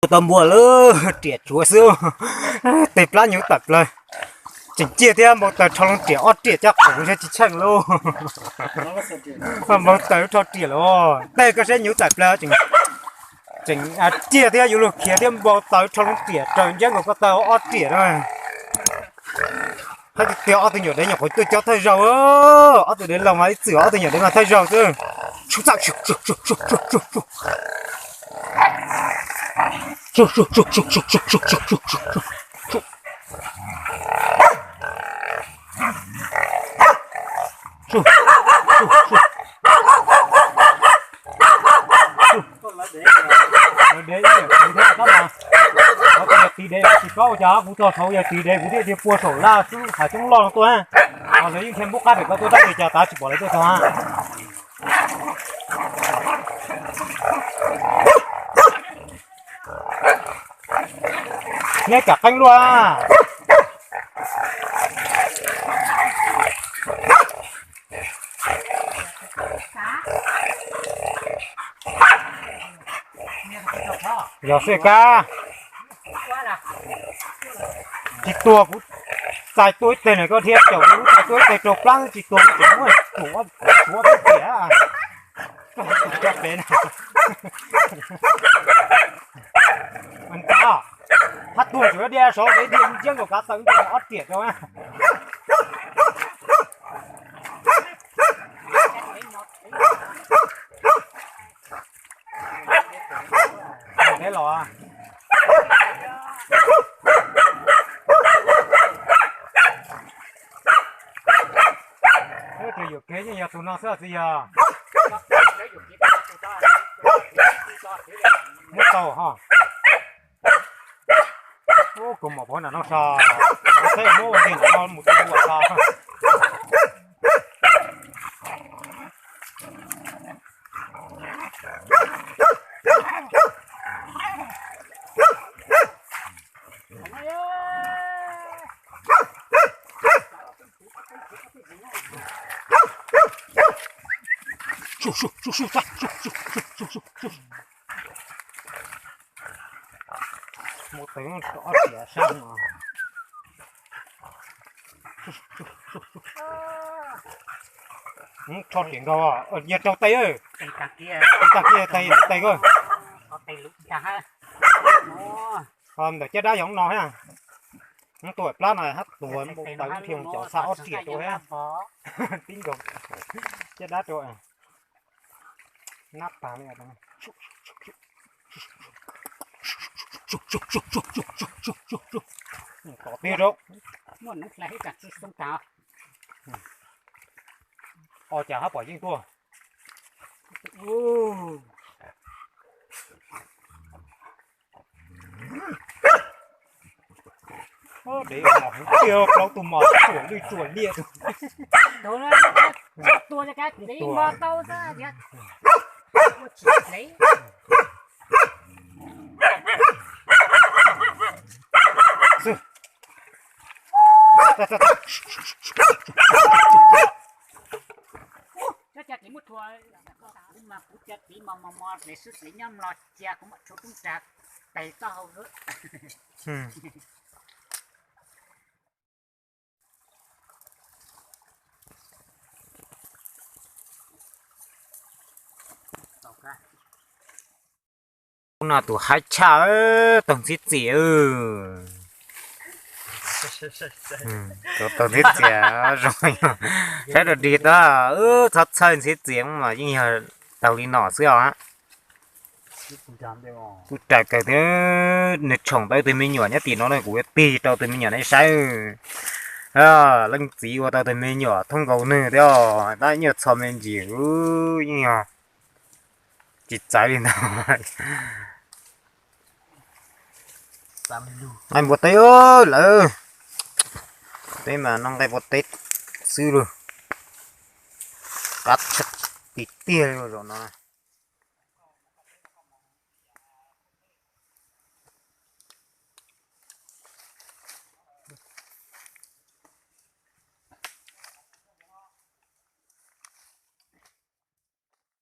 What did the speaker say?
Tau npua lawm, riam tsuav xwb, tej plab nyuv tawm plaws. Tseem ciaj thiab, npau taws rho loo riam ob riam caj qaum ntshe tsis tsheej lauj. Npau taws rho riam los tej koj saib nyuv tawm plaws, tseem ciaj thiab, yuav luag khiav thiab, npau taws rho loo riam raws ntsab nkaus ko taw ob riam na. Hais tias ob tug nyuam dev nyuam qhuav tuaj cob thawj zaug, ob tug dev laus mas ib txwm ob tug nyuam dev mas thawj zaug xwb. Lawv dev ib yam kuv thiab koj mas. Qhov tias yog tis dev tsis paub cas kuv txog saud yog tis dev kuv thiaj tias pua saum laj xwb hav xyoob loj no tuaj. Ho lawv yeej khiav npub qab pem ko tuaj tab sis cas tav tsis pom lawv tuaj txog. Neb kam qeeb luaj. Yog xwb kab. Tsis tuag kuv txais tuaj ib teg na, koj thiab caum kuv txais tuaj ib teg rau plab tsis tuag kuv tseem muab tuav tuav peb tiam. Koj pem na. Hab tuag tsuas diaj saud, diaj ntsia nkaus kav taw ob riam rau. Peb los. Tus yuam kev yeej yog tus no xwb txiv yog. Muab tau ho. Ub, kuv mom pov nram no so, saib muab ua ntiag nram no mus tua ua so. Mus tw ob tiam sab no. Rho riam nkaug, yog rau tais, tag kiag tais, tais ko. Ho ntawm caj dab yog no thiab. Tuam plab no hab tuag npau taws nrhiav cov xa ob riam rau thiab. Tib nkaus caj dab rau. Nab tag li. Tom teb rau. Os, cas hab pom yeej tuaj. Dev mos hwv tiag, plaub tug mos tsuam lwj tsuam liaj. Tua, tua tau xwb. Ua cas tsis muaj rhuav, kuv mas kuv cov txiv mos mos mos dlev xwb dlev nyob mlo cia kuv mam tshuav tub nrag tes taub hau. Ub, no tus haib tshaj, taug ntxhiab txias. Tus taug ntxhiab txias zoo, saib rau dig tag, txhob txhawj ntxhiab txias mas yeej yog taug li no xwb os. Kuv raws kawg thiab, nws tshoom tau tus me nyuam nyob tim no na, kuv yuav tig rau tus me nyuam no saib. Leej txiv ua tau tus me nyuam thoob nkaus nws thiab, tab nyuag txho me ntsis yeej yog tsis txawv li ntawd. Nqaij npua teb lawm, teb mas noj nqaij npua teb xwb lauj. Qab tshaj tiag tiag li zaum no.